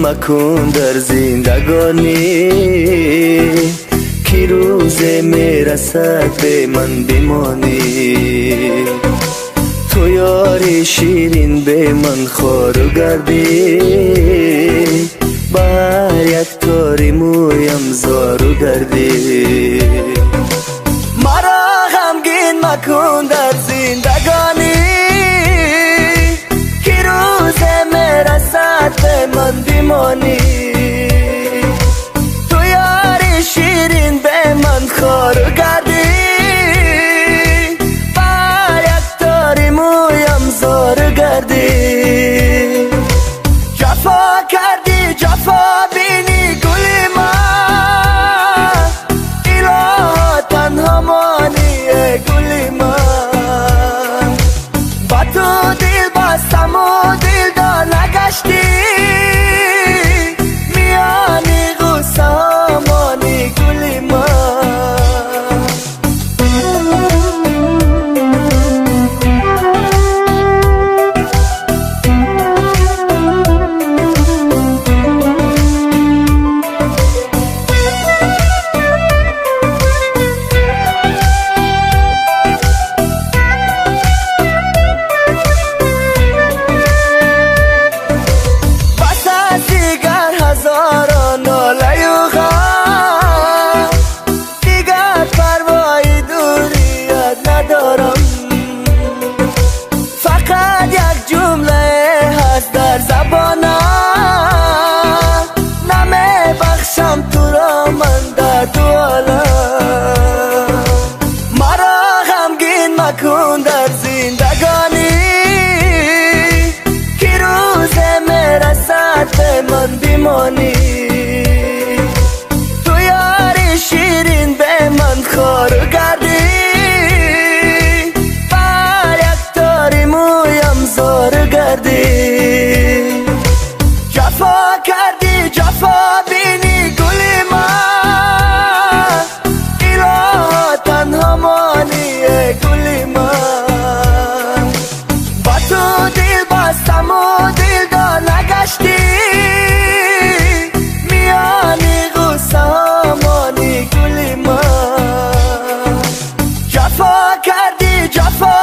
Макун дар зиндагонӣ, ки рӯзе мерасад бе ман бимонӣ. Ту ёри ширин бе ман хору гардӣ, ба ҳар як тори мӯям зору гардӣ. Маро ғамгин макун дар зиндагонӣ, ки рӯзе мерасад бе ман бимонӣ. Ту ёри ширин бе ман хору гардӣ, ба ҳар як тори мӯям зору гардӣ. Ҷафо кардӣ, ҷафо бинӣ, гули ман, илоҳо танҳо монӣ, эй гули ман. Ба ту дил бастаму дилдор нагаштӣ, миёни ғуссаҳо монӣ, гули ман. Пас аз дигар ҳазорон нолаю ғам, дигар парвои дурият надорам. Фақат як ҷумлае ҳаст дар забонам: намебахшам туро ман дар ду олам. Маро ғамгин макун дар зиндагонӣ, ки рӯзе мерасад бе ман бимонӣ. Ту ёри ширин бе ман хору гардӣ, ба ҳар як тори мӯям зору гардӣ. Ҷафо кардӣ, ҷафо бинӣ, гули ман, илоҳо танҳо монӣ, эй гули ман. Ба ту дил бастаму дилдор нагаштӣ, миёни ғуссаҳо монӣ, гули ман. Ҷафо кардӣ, ҷафо.